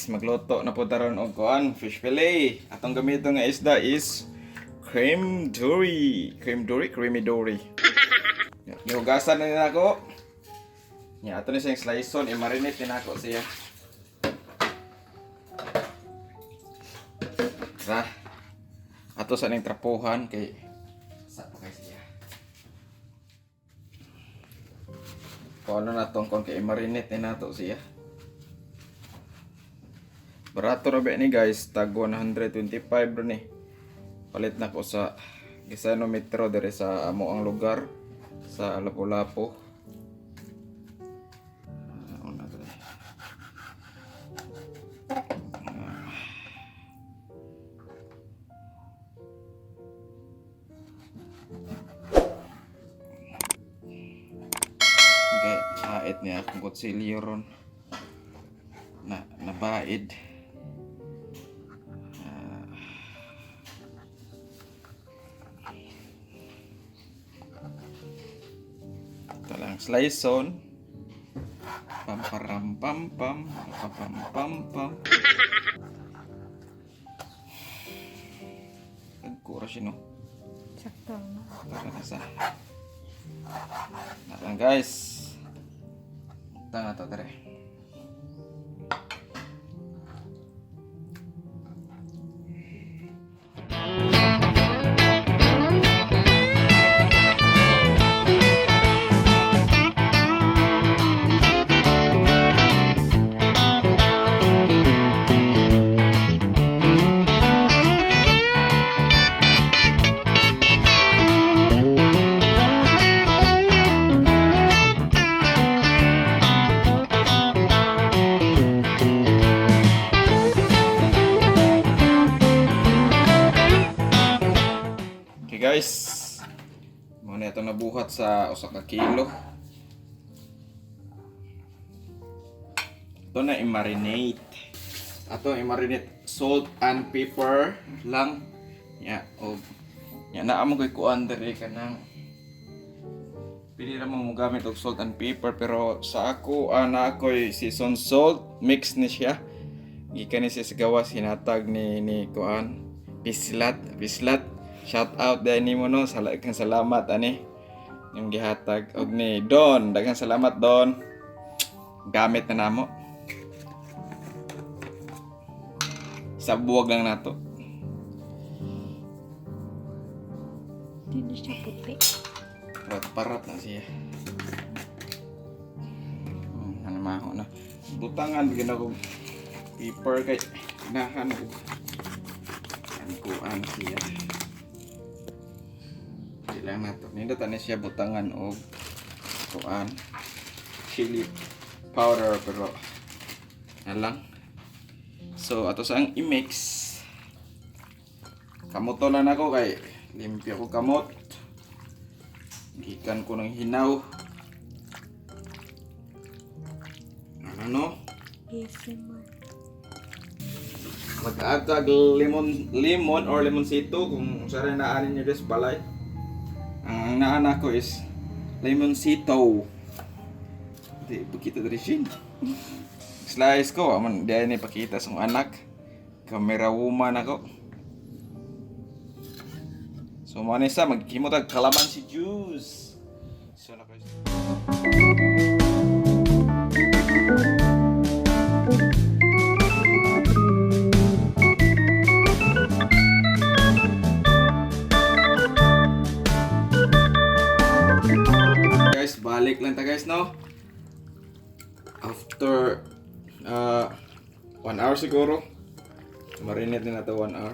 Guys, magluto na po taron og kuan, fish fillet. Atong gamiton nga isda is cream dory. Cream dory, creamy dory. Gihugasan na nila ako. Nya ato ni siyang slice-on, i-marinate ni nako siya. Tara. Ato sa ning trapuhan kay sa pa kay siya. Kung ano na tong kung kay i-marinate ni nato siya. Barato ra ba ni, guys, tag 125 ra ni. Palit na ko sa Gisano Metro dire sa amo ang lugar sa Lapu-Lapu. Ah, una dire. Ah. Okay, ait niya akong kutsilyo ron. Na nabaid. Ah. Ito lang slice on. Pam param pam pam pam pam pam pam. Nagkura siya, no. Sakto na. Tara na sa. Na lang, guys. Tanga to tere. Okay, guys. Mao na itong nabuhat sa usa ka kilo. Ito na i-marinate. Ato i-marinate salt and pepper lang. Ya, og ya naa mo koy kuan diri kanang pili ra mo gamit og salt and pepper, pero sa ako na ako'y season salt mix ni siya. Gikan ni siya sa gawas, hinatag ni kuan Pislat, Pislat. Shout out dahil nimo, no. Kang salamat ani. Yung gihatag og ni Don, daghang salamat, Don. Gamit na namo. Sa buwag lang nato. Hindi na siya puti. Parat parat na siya. Ano maho na. Butangan bigyan ako paper kay nahan ko. Ang kuan siya. Di lang nato. Nindot ani siya butangan og kuan chili powder, pero na lang. So ato sa ang i-mix. Kamuto lang ako kay limpyo ko kamot. Gikan ko ng hinaw. Ano no? ASMR. Mag-add lemon, lemon or lemonsito kung sa rin naanin nyo des balay. Ang naan ako is lemonsito. Di pakita diri shin. Slice ko, aman di ay ni pakita sa akong anak. Camera woman ako. So mo ni sa maghimo tag calamansi juice. So na guys, balik lang ta, guys, no? After 1 hour siguro. Marinate din nato 1 hour.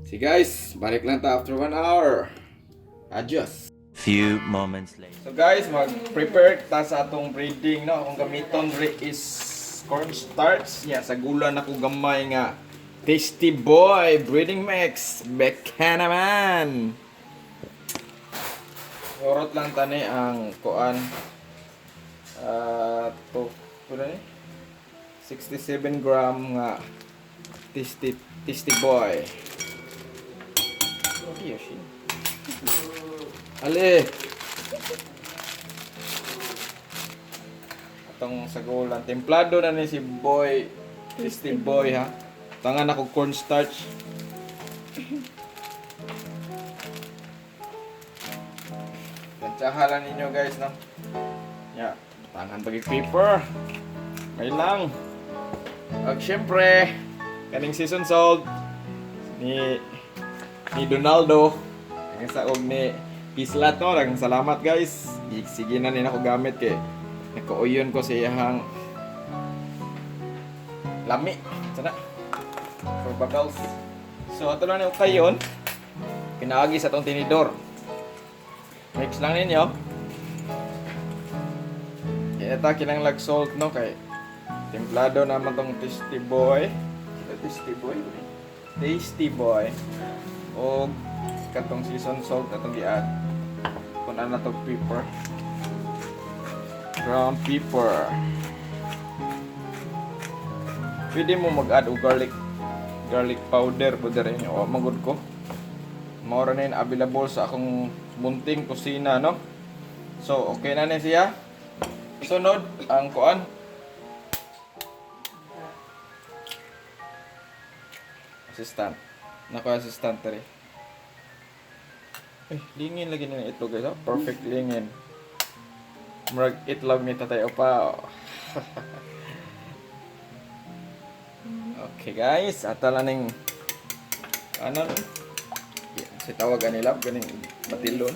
See, guys, balik lang ta after 1 hour. Adjust. Few moments later. So guys, mag-prepare ta sa atong breading, no. Akong gamiton diri is cornstarch. Ya, sa gula na ko gamay nga Tasty Boy breading mix. Beka naman. Horot lang tani ang kuan. Ah, to pila ni? 67 gram nga Tasty Boy. Yoshi. Ale. atong sagulan. Templado na ni si Boy. Tasty Boy ha. Tangan ako cornstarch. Tantsahan lang ninyo guys, no? Ya, tangan pagi paper. May lang. Ag syempre, kaning season salt ni ni Donaldo. Ang sa og ni Pislat no, daghang salamat guys. Sige na ni nako gamit kay nakauyon ko sa iyahang lami. Sana for bagals. So ato lang ni ukayon. Pinaagi sa atong tinidor. Mix lang ninyo. Kaya ta kinahanglag salt no kay templado naman tong Tasty Boy. Tasty Boy. Tasty Boy. O katong season salt atong gi-add. Kung ano to pepper. Ground pepper. Pwede mo mag-add og garlic garlic powder po diri o magud ko. Mao ra na yun available sa akong munting kusina no. So okay na ni siya. Sunod ang kuan. Assistant. Nako assistant diri. Eh, lingin lagi na itlog guys. Oh. Perfect lingin. Murag itlog ni Tatay Opa. Oh. Okay guys, ata lang ning ano no? Yeah, si tawag nila ganing batilon.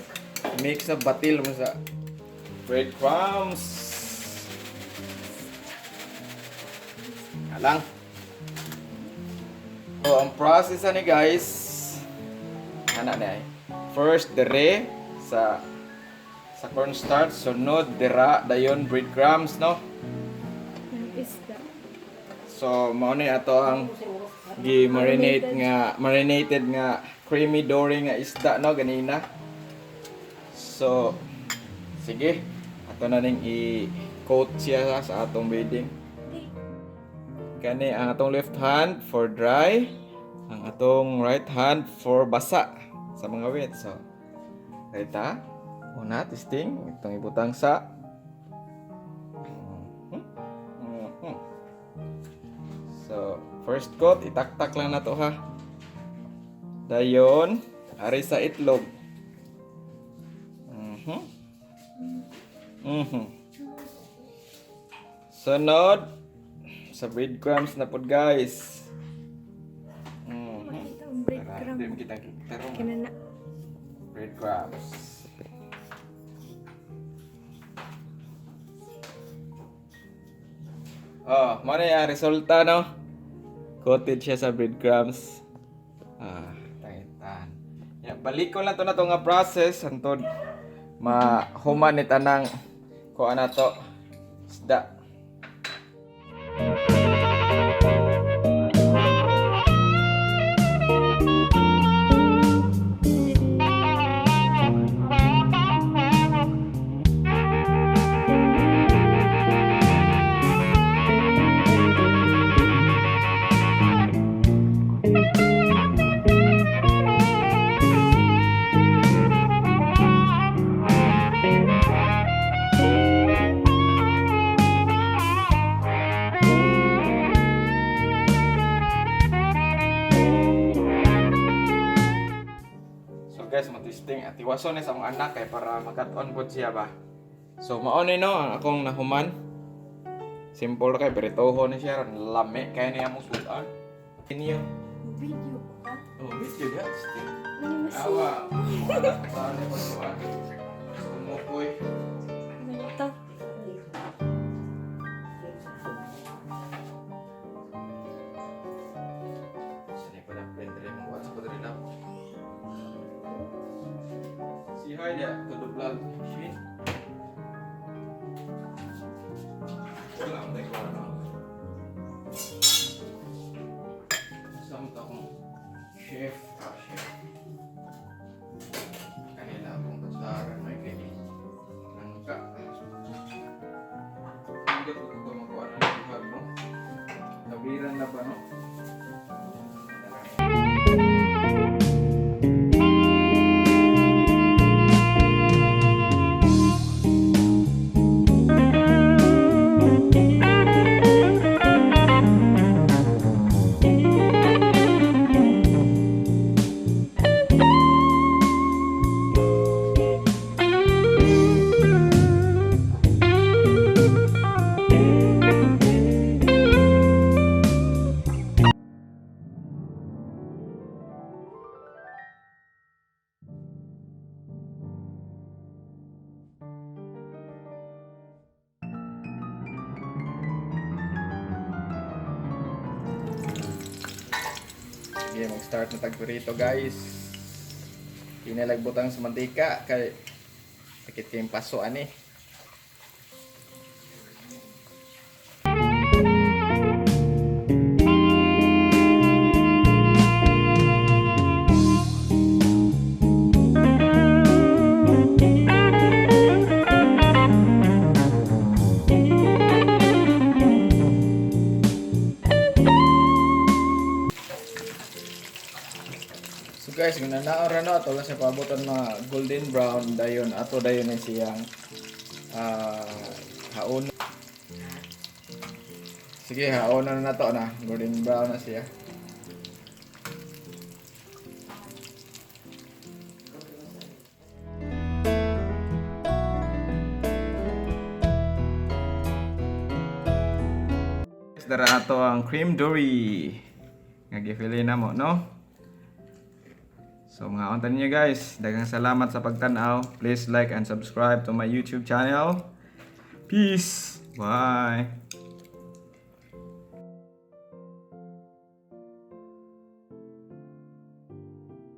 Mix sa batil mo sa breadcrumbs. Alang. So, ang process ani guys, ana na ay. First dire sa sa cornstarch, sunod dira dayon breadcrumbs no. Ang isda. So mao ni ato ang gi marinate nga marinated nga creamy dory nga isda no ganina. So sige, ato na ning i-coat siya sa atong wedding. Kani ang atong left hand for dry, ang atong right hand for basa sa mga wet. So right ta. Una testing itong ibutang sa. So, first coat, itaktak lang na to ha. Dayon, ari sa itlog. Sunod, sa breadcrumbs na pod guys. Makita ang breadcrumb. Tara, kita tarong. Kinana. Breadcrumbs. Oh, mo na yung resulta no. Coated siya sa breadcrumbs. Ah, tangitan. Ya, balik ko lang to na to nga process hantod mahuman ni tanang kuan na to isda. So guys, matisting at iwason ni sa akong anak kay para makat-on pod siya ba. So mao ni no ang akong nahuman. Simple kay beritoho ni siya ron lami kay niya mo sudan. Niya. Video ka? Oh, video ya. Testing. Ano mas Awa. Wala sa ni pagkuan. Tumukoy. Ano to? Sini pa na blender mo sa padre na. Si hi dia to the vlog. Shit. Wala akong tayo no. Sama to akong chef, ah, chef. Kanila akong katsaran may kay nangka. Hindi ko ko makuha na ng vlog, no? Tabiran na ba, no? Sige, mag-start na tagpirito, guys. Hinalag butang sa mantika kay sakit kayong paso ani. So guys, kung nanaon ra no, ato lang sa pabutan mga golden brown dayon ato dayon ni siyang haon. Sige, haon na na to na. Golden brown na siya. Dara ato ang cream dory. Nga gifili na mo, no? So mga unta ninyo guys, daghang salamat sa pagtan-aw. Please like and subscribe to my YouTube channel. Peace. Bye.